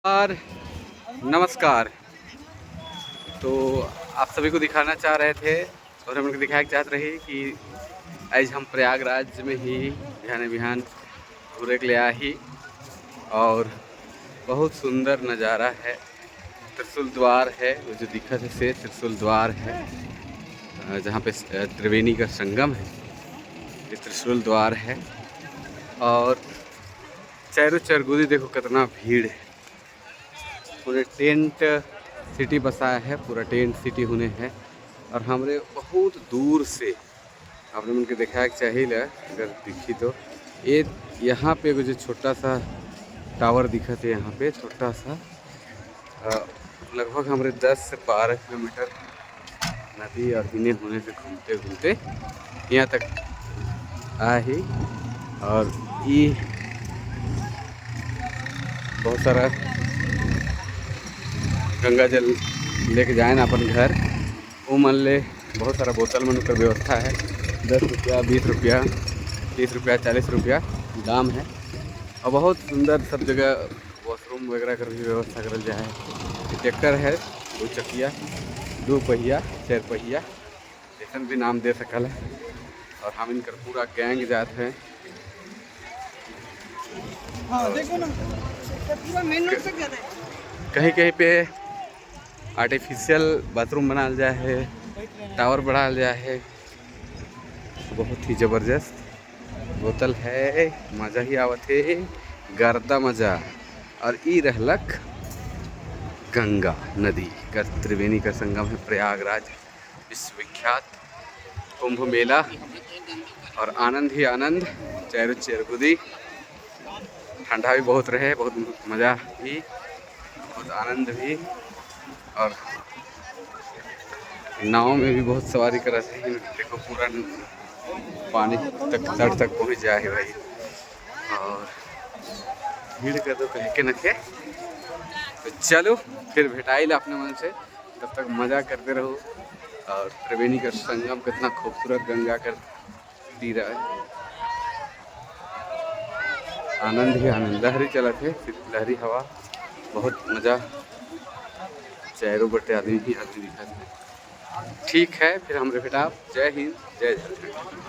और नमस्कार। तो आप सभी को दिखाना चाह रहे थे और हम लोग दिखाए चाहत रही कि आज हम प्रयागराज में ही बिहान बिहान घूरे के लिए आही और बहुत सुंदर नज़ारा है। त्रिशूल द्वार है, वो जो दिखत है से त्रिशूल द्वार है, जहाँ पे त्रिवेणी का संगम है। ये त्रिशूल द्वार है और चारों चरगुदी देखो, कितना भीड़ है। पूरे टेंट सिटी बसाया है, पूरा टेंट सिटी होने है और हमरे बहुत दूर से आपने मन के देखा के चाहिए, अगर दिखी तो। ये यहाँ पे एगो जो छोटा सा टावर दिखत है, यहाँ पे छोटा सा, लगभग हमरे 10 से 12 किलोमीटर नदी और हिने होने से घूमते घूमते यहाँ तक आए ही। और ये बहुत सारा गंगा जल लेके जाए ना अपन घर, वो मन ले बहुत सारा बोतल मन कर व्यवस्था है। 10 रुपया, 20 रुपया, 30 रुपया, 40 रुपया दाम है और बहुत सुंदर सब जगह वॉशरूम वगैरह कर भी व्यवस्था करल जाए। ट्रैक्टर है, दो चकिया, दो पहिया, चार पहिया, ऐसा भी नाम दे सकल है। और हम इनकर पूरा गैंग जात हैं। हाँ, देखो ना, पूरा मेन रोड तक जाता है। कहीं कहीं पे आर्टिफिशियल बाथरूम बनाल जाए है, टावर बढ़ाल जाए है। बहुत ही ज़बरदस्त बोतल है, मज़ा ही आवत है, गर्दा मज़ा। और ई रहलक गंगा नदी का त्रिवेणी का संगम है, प्रयागराज विश्वविख्यात कुंभ मेला और आनंद ही आनंद चारों चरगुदी। ठंडा भी बहुत रहे, बहुत मज़ा भी, बहुत आनंद भी और नाव में भी बहुत सवारी करत है। देखो, पूरा पानी तक, तट तक पहुंच जाए है भाई। और भीड़ का तो कहे के नखे। तो चलो, फिर भेटाइल अपने मन से। तब तक मज़ा करते रहो। और त्रिवेणी का संगम कितना खूबसूरत, गंगा का तीर है, आनंद ही आनंद। लहरी चलत है, लहरी हवा, बहुत मज़ा। चारों बटे आदमी ही आदमी दिखत है। ठीक है, फिर हमरे भेटाब। जय हिंद, जय झारखंड।